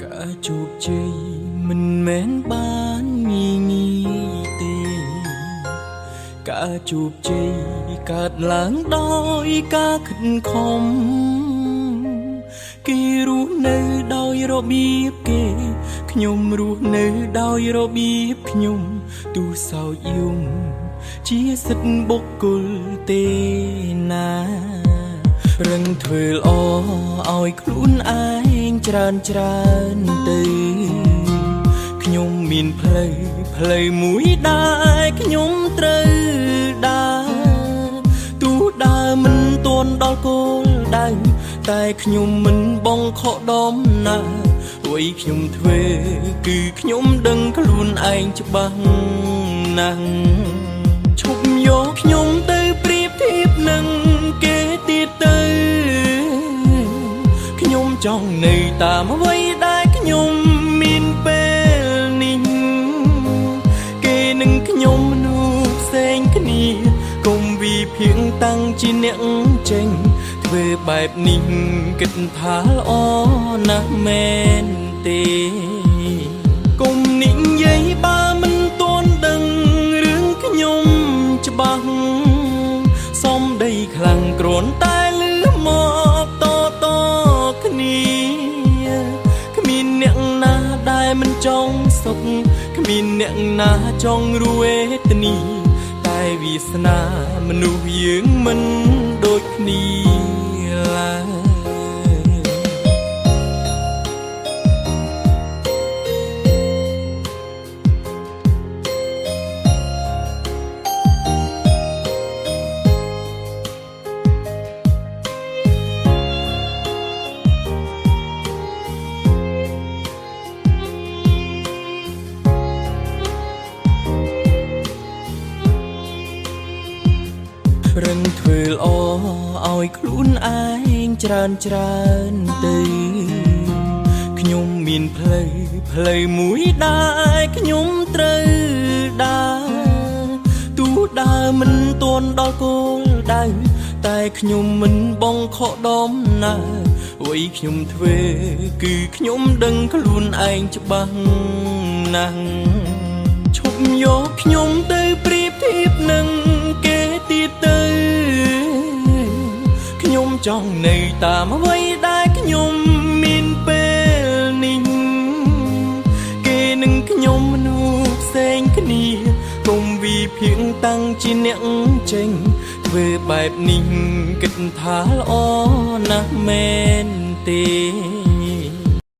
ការជោគជ័យមិនមែនបានងាយងាយទេការជោគជ័យកើតឡើងដោយការខិតខំគេរស់នៅដោយរបៀបគេខ្ញុំរស់នៅដោយរបៀបខ្ញុំទូសោយយំជាសិទ្ធិបុគ្គលទេណារឹងធ្វើល្អឲ្យខ្លួនឯងច្រើនច្រើនទៅខ្ញុំមានផ្លូវផ្លូវមួយដែរខ្ញុំត្រូវដើរទូដើរមិនទាន់ដល់គោលដៅតែខ្ញុំមិនបងខកដំណើរអ្វីខ្ញុំធ្វើគឺខ្ញុំដឹងខ្លួនឯងច្បាស់ណាស់ឈប់យកខ្ញុំទៅប្រៀបធៀបនឹងគេទៀតទៅខ្ញុំចង់នៅតាមអ្វីដែលខ្ញុំមានពេលនេះគេនឹងខ្ញុំមនុស្សផ្សេងគ្នាកុំវិភាគតាំងជាអ្នកចេញធ្វើបែបនេះគិតថាល្អណាស់មែនទេកុំនិយាយបើមិនទាន់ដឹងរឿងខ្ញុំច្បាស់សំដីខ្លាំងគ្រាន់តែលឺមកតតគ្នាគ្មានអ្នកណាដែលមិនចង់សុខគ្មានអ្នកណាចង់រួវេទនីតែវាសនាមនុស្សយើងមិនដូចគ្នាឡើយ រឹងធ្វើល្អឲ្យខ្លួនឯងច្រើនច្រើនទៅខ្ញុំមានផ្លូវផ្លូវមួយដែរខ្ញុំត្រូវដើរទូដើរមិនទាន់ដល់គោលដៅតែខ្ញុំមិនបងខកដំណើរអ្វីខ្ញុំធ្វើគឺខ្ញុំដឹងខ្លួនឯងច្បាស់ណាស់ឈប់យកខ្ញុំទៅប្រៀបធៀបនឹងគេទៀតទៅខ្ញុំចង់នៅតាមអ្វីដែលខ្ញុំមានពេលនេះគេនឹងខ្ញុំមនុស្សផ្សេងគ្នាកុំវិភាគតាំងជាអ្នកចេញធ្វើបែបនេះគិតថាល្អណាស់មែនទេ